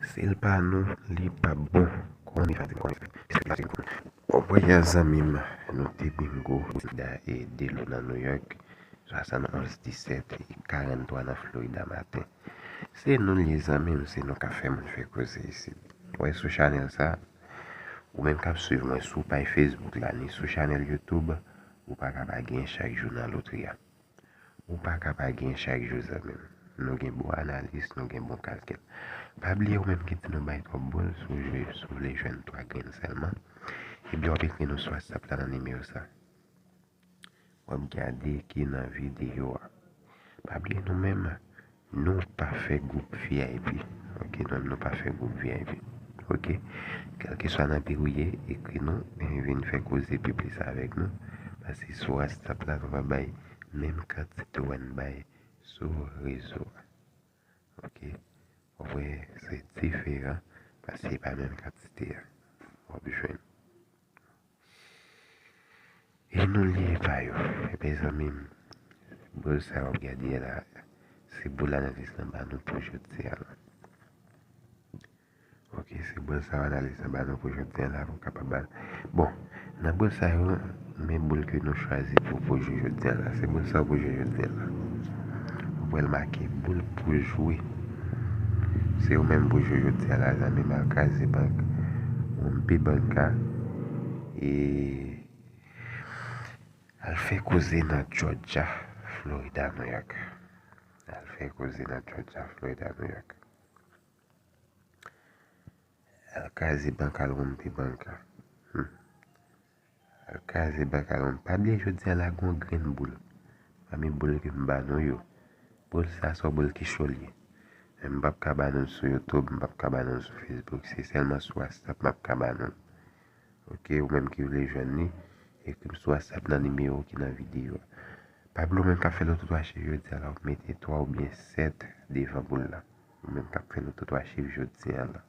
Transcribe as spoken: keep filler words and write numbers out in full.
Si l pa nou, li p ap bon. Kòman nou fè di kòman nou fè? Bon, mwen, zanmi m, nou te bingo, Florida e Delo nan New York, swasannonz disèt e karannntwa nan Florida maten. Se nou l ye, zanmi m, se nou k ap fè moun fè koze isit. Wè, sou chanèl sa, ou menm k ap swiv mwen sou paj Facebook la, ni sou chanèl YouTube, ou pa ka pa gen chak jou nan lotri a. Ou pa ka pa gen chak jou, zanmi m. Nou gen bon analis, nou gen bon kalkil. Pa bliye, ou menm ki di nou bay twòp boul, si w jwe, si w vle jwenn twa grenn sèlman, ebyen w ap ekri nou sou WhatsApp la nan nimewo sa. W ap gade ki nan videyo a. Pa bliye, nou menm, nou pa fè gwoup V I P. Ok, nou, nou pa fè gwoup V I P. Ok, kèlkeswa nan peyi w ye, ekri nou, e vin fè koze pi plis avèk nou. Paske sou WhatsApp la, nou pa bay menm kantite w wè n bay sou rezo a. Ok, w ap wè se diferan, paske se pa menm kantite a w ap jwenn. E nou l ye pa yo. Ebyen, zanmi m, boul sa w ap gade a la, se boul analiz lan ba nou pou jodi a la. Ok, se boul sa w analiz lan ba nou pou jodi a la, pou w kapab ba l. Bon, nan boul sa yo, men boul ke nou chwazi pou, pou jwe jodi a la. Se boul sa w pou jwe jodi a la. Ou wè l make boul pou jwe. Se ou menm pou jwe jodi a la, zanmi m, al kraze bank. Ou m pi bank la. E al fè koze nan Georgia, Florida, New York. Al fè koze nan Georgia, Florida, New York. Al kraze bank, al wonpe bank la. Hmm. Al kraze bank, al wonpe. Pa bliye jodi a la gon grenn boul. Pami boul ke m ba nou yo. Boul sa se yon boul ki cho l ye. Men m p ap ka ba nou l sou YouTube, m p ap ka ba nou l sou Facebook. Se sèlman sou WhatsApp m ap ka ba nou l. Ok, ou menm ki vle jwenn li, ekri m sou WhatsApp nan nimewo ki nan videyo a. Pa bliye ou menm k ap fè loto twa chif jodi a la, w ap mete twa oubyen sèt devan boul la. Ou menm k ap fè loto twa chif jodi a la.